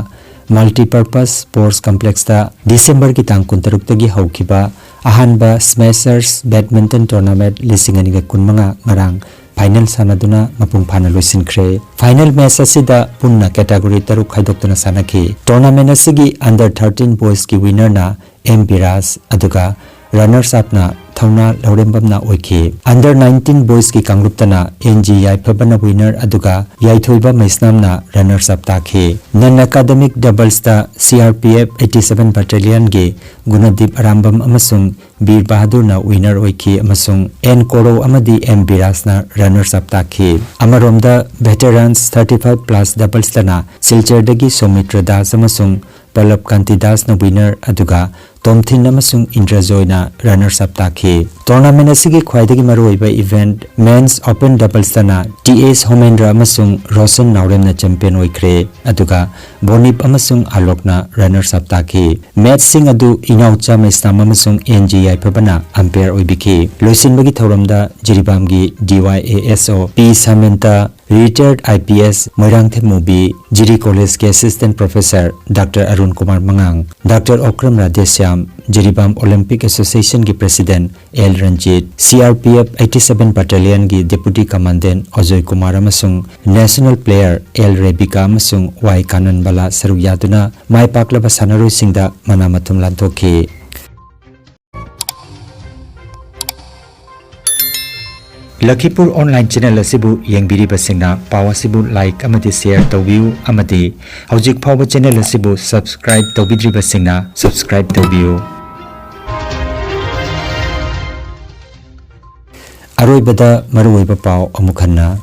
Multipurpose Sports Complexꯇ ꯗꯤꯁꯦꯝꯕꯔꯒꯤ ꯇꯥꯡ ꯀꯨꯟꯇꯔꯨꯛꯇꯒꯤ ꯍꯧꯈꯤꯕ ꯑꯍꯥꯟꯕ Smashers Badminton Tournament ꯂꯤꯁꯤꯡ ꯑꯅꯤꯒ ꯀꯨꯟꯃꯉꯥ ꯉꯔꯥꯡ final ꯁꯥꯟꯅꯗꯨꯅ ꯃꯄꯨꯡ ꯐꯥꯅ ꯂꯣꯏꯁꯤꯟꯈ꯭ꯔꯦ꯫ Final match ꯑꯁꯤꯗ ꯄꯨꯟꯅ category ꯇꯔꯨꯛ ꯈꯥꯏꯗꯣꯛꯇꯨꯅ ꯁꯥꯟꯅꯈꯤ꯫ Tournament ꯑꯁꯤꯒꯤ under thirteen boysꯀꯤ winnerꯅ ꯑꯦꯝ ꯕꯤꯔꯥꯖ ꯑꯗꯨꯒ runners upꯅ ꯊꯧꯅꯥ ꯂꯧꯔꯦꯝꯕꯝꯅ ꯑꯣꯏꯈꯤ꯫ Under nineteen boysꯀꯤ ꯀꯥꯡꯂꯨꯞꯇꯅ ꯑꯦꯟ ꯖꯤ ꯌꯥꯏꯐꯕꯅ winner ꯑꯗꯨꯒ ꯌꯥꯏꯊꯣꯏꯕ ꯃꯩꯁꯅꯥꯝꯅ runners up ꯇꯥꯈꯤ꯫ Non academic doublesꯇ C R P F eighty seven battalionꯒꯤ ꯒꯨꯅꯗꯤꯞ Arambam ꯑꯃꯁꯨꯡ ꯕꯤꯔ ꯕꯍꯥꯗꯨꯔꯅ winner ꯑꯣꯏꯈꯤ ꯑꯃꯁꯨꯡ ꯑꯦꯟ ꯀꯣꯔꯧ ꯑꯃꯗꯤ ꯑꯦꯝ ꯕꯤꯔꯥꯖꯅ runners up ꯇꯥꯈꯤ꯫ ꯑꯃꯔꯣꯝꯗ veterans thirty five plus doublesꯇꯅ ꯁꯤꯜꯆꯔꯗꯒꯤ ꯁꯣꯃꯤꯇ꯭ꯔ Das ꯑꯃꯁꯨꯡ ꯄꯜꯂꯕ ꯀꯥꯟꯇꯤ ꯗꯥꯁꯅ winner ꯑꯗꯨꯒ ꯇꯣꯝꯊꯤꯟ ꯑꯃꯁꯨꯡ ꯏꯟꯗ꯭ꯔꯖꯣꯏꯅ runners up ꯇꯥꯈꯤ꯫ Tournament ꯑꯁꯤꯒꯤ ꯈ꯭ꯋꯥꯏꯗꯒꯤ ꯃꯔꯨꯑꯣꯏꯕ event men's open doublesꯇꯅ ꯇꯤ ꯑꯦꯁ ꯍꯣꯃꯦꯟꯗ꯭ꯔ ꯑꯃꯁꯨꯡ ꯔꯣꯁꯟ ꯅꯥꯎꯔꯦꯝꯅ champion ꯑꯣꯏꯈ꯭ꯔꯦ, ꯑꯗꯨꯒ ꯕꯣꯅꯤꯞ ꯑꯃꯁꯨꯡ ꯑꯂꯣꯛꯅ runners up ꯇꯥꯈꯤ꯫ Matchꯁꯤꯡ ꯑꯗꯨ ꯏꯅꯥꯎꯆꯥ ꯃꯩꯁꯅꯥꯝ ꯑꯃꯁꯨꯡ ꯑꯦꯟ ꯖꯤ ꯌꯥꯏꯐꯕꯅ umpire ꯑꯣꯏꯕꯤꯈꯤ꯫ ꯂꯣꯏꯁꯤꯟꯕꯒꯤ ꯊꯧꯔꯝꯗ ꯖꯤꯔꯤꯕꯥꯝꯒꯤ D Y A S O P ꯁꯥꯃꯦꯟꯇ, retired I P S Moirangthem ꯃꯨꯕꯤ, ꯖꯤꯔꯤ ꯀꯣꯂꯦꯖꯀꯤ assistant professor doctor Arun Kumar ꯃꯉꯥꯡ, ꯗꯥꯛꯇꯔ ꯑꯣꯀ꯭ꯔꯝ ꯔꯥꯙꯦꯁ꯭ꯌꯥꯝ, ꯖꯤꯔꯤꯕꯥꯝ Olympic Associationꯒꯤ president L Ranjit, C R P F eighty seven battalionꯒꯤ deputy commandant ꯑꯖꯣꯏ ꯀꯨꯃꯥꯔ ꯑꯃꯁꯨꯡ national player ꯑꯦꯜ ꯔꯦꯕꯤꯀꯥ ꯑꯃꯁꯨꯡ ꯋꯥꯏ ꯀꯥꯅꯟꯕꯂꯥ ꯁꯔꯨꯛ ꯌꯥꯗꯨꯅ ꯃꯥꯏ ꯄꯥꯛꯂꯕ ꯁꯥꯟꯅꯔꯣꯏꯁꯤꯡꯗ ꯃꯅꯥ ꯃꯊꯨꯝ ꯂꯥꯟꯊꯣꯛꯈꯤ꯫ ꯂꯈꯤꯄꯨꯔ online channel ꯑꯁꯤꯕꯨ ꯌꯦꯡꯕꯤꯔꯤꯕꯁꯤꯡꯅ ꯄꯥꯎ ꯑꯁꯤꯕꯨ like ꯑꯃꯗꯤ share ꯇꯧꯕꯤꯌꯨ ꯑꯃꯗꯤ ꯍꯧꯖꯤꯛ ꯐꯥꯎꯕ channel ꯑꯁꯤꯕꯨ subscribe ꯇꯧꯕꯤꯗ꯭ꯔꯤꯕꯁꯤꯡꯅ subscribe ꯇꯧꯕꯤꯌꯨ꯫ ꯑꯔꯣꯏꯕꯗ ꯃꯔꯨꯑꯣꯏꯕ ꯄꯥꯎ ꯑꯃꯨꯛ ꯍꯟꯅ꯫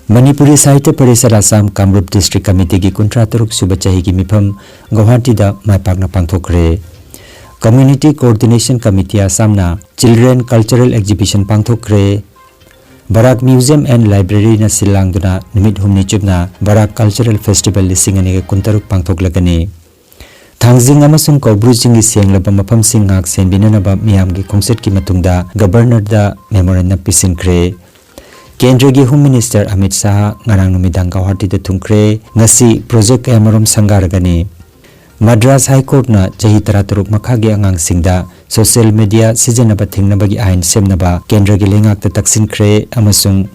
ꯃꯅꯤꯄꯨꯔꯤ ꯁꯥꯍꯤꯇ꯭ꯌ ꯄꯔꯤꯁꯠ ꯑꯁꯥꯝ ꯀꯥꯃꯔꯨꯞ district committeeꯒꯤ ꯀꯨꯟꯊ꯭ꯔꯥ ꯇꯔꯨꯛ ꯁꯨꯕ ꯆꯍꯤꯒꯤ ꯃꯤꯐꯝ ꯒꯧꯍꯥꯇꯤꯗ ꯃꯥꯏ ꯄꯥꯛꯅ ꯄꯥꯡꯊꯣꯛꯈ꯭ꯔꯦ꯫ Community Coordination Committee ꯑꯁꯥꯝꯅ Children Cultural Exhibition ꯄꯥꯡꯊꯣꯛꯈ꯭ꯔꯦ꯫ Barak Museum and Libraryꯅ ꯁꯤꯜ ꯂꯥꯡꯗꯨꯅ ꯅꯨꯃꯤꯠ ꯍꯨꯝꯅꯤ ꯆꯨꯞꯅ ꯕꯔꯥꯛ Cultural Festival ꯂꯤꯁꯤꯡ ꯑꯅꯤꯒ ꯀꯨꯟꯇꯔꯨꯛ ꯄꯥꯡꯊꯣꯛꯂꯒꯅꯤ꯫ ꯊꯥꯡꯖꯤꯡ ꯑꯃꯁꯨꯡ ꯀꯧꯕ꯭ꯔꯨ ꯆꯤꯡꯒꯤ ꯁꯦꯡꯂꯕ ꯃꯐꯝꯁꯤꯡ ꯉꯥꯛ ꯁꯦꯟꯕꯤꯅꯅꯕ ꯃꯤꯌꯥꯝꯒꯤ ꯈꯣꯡꯆꯠꯀꯤ ꯃꯇꯨꯡꯗ ꯒꯕꯔꯅꯔꯗ ꯃꯦꯃꯣꯔꯦꯟꯗꯝ ꯄꯤꯁꯤꯟꯈ꯭ꯔꯦ꯫ ꯀꯦꯟꯗ꯭ꯔꯒꯤ ꯍꯣꯝ ꯃꯤꯅꯤꯁꯇꯔ ꯑꯃꯤꯠ ꯁꯥꯍ ꯉꯔꯥꯡ ꯅꯨꯃꯤꯗꯥꯡ ꯒꯧꯍꯥꯇꯤꯗ ꯊꯨꯡꯈ꯭ꯔꯦ꯫ ꯉꯁꯤ ꯄ꯭ꯔꯣꯖꯦꯛ ꯀꯌꯥꯃꯔꯨꯝ ꯁꯪꯒꯥꯔꯒꯅꯤ꯫ ꯃꯗ꯭ꯔꯥꯁ ꯍꯥꯏ ꯀꯣꯔꯠꯅ ꯆꯍꯤ ꯇꯔꯥꯇꯔꯨꯛ ꯃꯈꯥꯒꯤ ꯑꯉꯥꯡꯁꯤꯡꯗ ꯁꯣꯁꯤꯌꯦꯜ ꯃꯤꯗꯤꯌꯥ ꯁꯤꯖꯤꯟꯅꯕ ꯊꯤꯡꯅꯕꯒꯤ ꯑꯥꯏꯟ ꯁꯦꯝꯅꯕ ꯀꯦꯟꯗ꯭ꯔꯒꯤ ꯂꯩꯉꯥꯛꯇ ꯇꯛꯁꯤꯟꯈ꯭ꯔꯦ ꯑꯃꯁꯨꯡ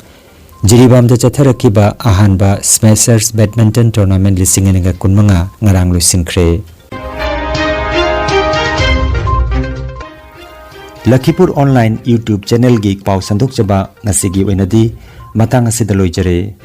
ꯖꯤꯔꯤꯕꯥꯝꯗ ꯆꯠꯊꯔꯛꯈꯤꯕ ꯑꯍꯥꯟꯕ ꯁ꯭ꯃꯦꯁꯔꯁ ꯕꯦꯗꯃꯤꯟꯇꯟ ꯇꯣꯔꯅꯥꯃꯦꯟ ꯂꯤꯁꯤꯡ ꯑꯅꯤꯒ ꯀꯨꯟꯃꯉꯥ ꯉꯔꯥꯡ ꯂꯣꯏꯁꯤꯟꯈ꯭ꯔꯦ꯫ ꯂꯈꯤꯄꯨꯔ ꯑꯣꯟꯂꯥꯏꯟ YouTube ꯆꯦꯅꯦꯜꯒꯤ ꯄꯥꯎ ꯁꯟꯗꯣꯛꯆꯕ ꯉꯁꯤꯒꯤ ꯑꯣꯏꯅꯗꯤ ꯃꯇꯥꯡ ꯑꯁꯤꯗ ꯂꯣꯏꯖꯔꯦ꯫